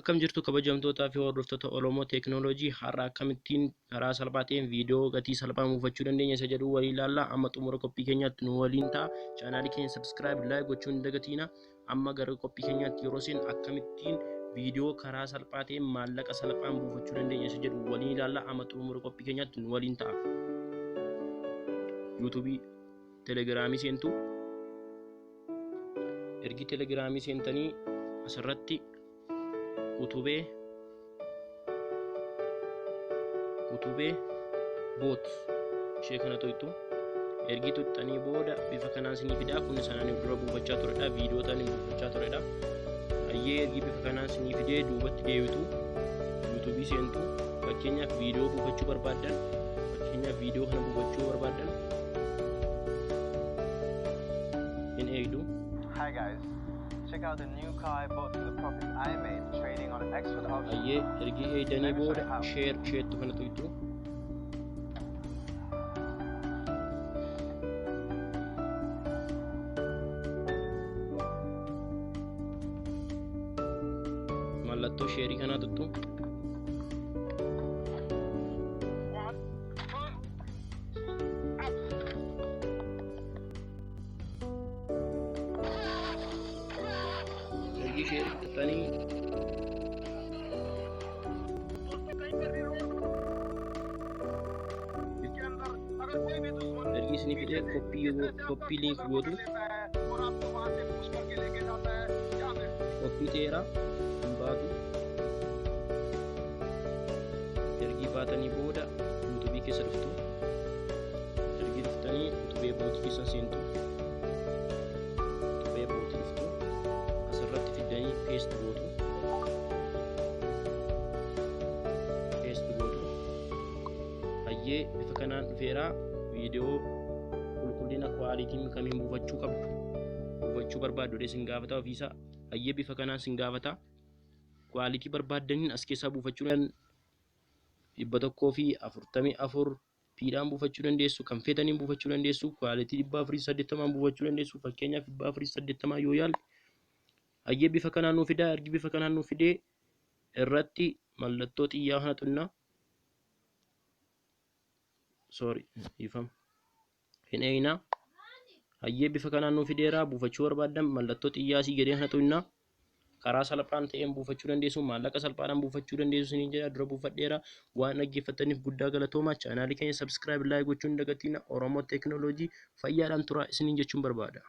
Akkam jirtu kabajamtootaa fi hordoftoota Oromoo Teekinooloojii? Har'a akkamittiin karaa salphaa ta'een viidiyoo gatii salphaan buufachuu dandeenya isa jedhu walii ilaalla. Amma xumura qophii keenyaatti nu waliin ta'a. Chaanaalii keenya subscribe, like gochuun hin dagatiina. Amma gara qophii keenyaatti yeroo seen, akkamittiin viidiyoo karaa salphaa ta'een maallaqa salphaan buufachuu dandeenya isa jedhu waliin ilaalla. Amma xumura qophii keenyaatti nu waliin ta'a. Yuutuubii, Telegiraamii seentu. Ergi Telegiraamii seentanii asirratti utubee bot ishee kana tuqxu. Ergi tuqxanii booda bifa kanaan isinii fidaa. Kun sanaan dura buufachaa turedha, viidiyoo ta'anii buufachaa turedha. Ayyee, ergi bifa kanaan isinii fidee duubatti deebitu, Yuutuubii seentu. Fakkeenyaaf viidiyoo buufachuu barbaaddan, fakkeenyaaf viidiyoo kana buufachuu barbaaddan, hin eegdu. Hi guys, check out the new car I bought with the profits I made trading on expert options. Ayyee, ergi eegdanii booda share isheettu kana tuqxu. Mallattoo sheerii kanaa tuttu. One, two, up. Ergi sheerii tuqxanii दोस्तों, कहीं पर भी रोड के अंदर अगर कोई भी दुश्मन ergi isinii fidee copy link gootu. लेता है और आपको वहां से पुश करके लेके जाता है या फिर Copy ta'eera, hin baatu. Ergi baatanii booda Yuutuubii keessa dhuftu. Ergi dhuftanii utubee bootii keessa seentu. Utubee bootii dhuftu, asirratti fiddanii paste gootu. Paste gootu. Hayyee, bifa kanaan dhufeera. Viidiyoo qulqullina quality kamiin buufachuu qabdu, buufachuu barbaaddu sin gaafata ofiisa. Hayyee, bifa kanaan sin gaafata. Quality barbaaddaniin as keessaa buufachuu 144 piidhaan buufachuu dandeessu, kan feetaniin buufachuu dandeessu, quality 480n buufachuu dandeessu. Fakkeenyaaf 480 yoo yaalle, hayyee, bifa kanaan nuu fidaa. Ergi bifa kanaan nuu fidee irratti mallattoo xiyyaa kana tuqna. Sorry, ifama hin eeyna. Hayyee, bifa kanaan nuu fideera. Buufachuu barbaaddan mallattoo xiyyaa asii gadee kana tuqna. Karaa salphaan ta'een buufachuu dandeessu, maallaqa salphaadhaan buufachuu dandeessu isiniin jedha. Dura buufadheera. Waan dhaggeeffattaniif guddaa galatooma. Chaanaalii keenya subscribe, like gochuun hin dagatina. Oromoo Teekinooloojii, fayyaadhaan tura isiniin jechuun barbaada.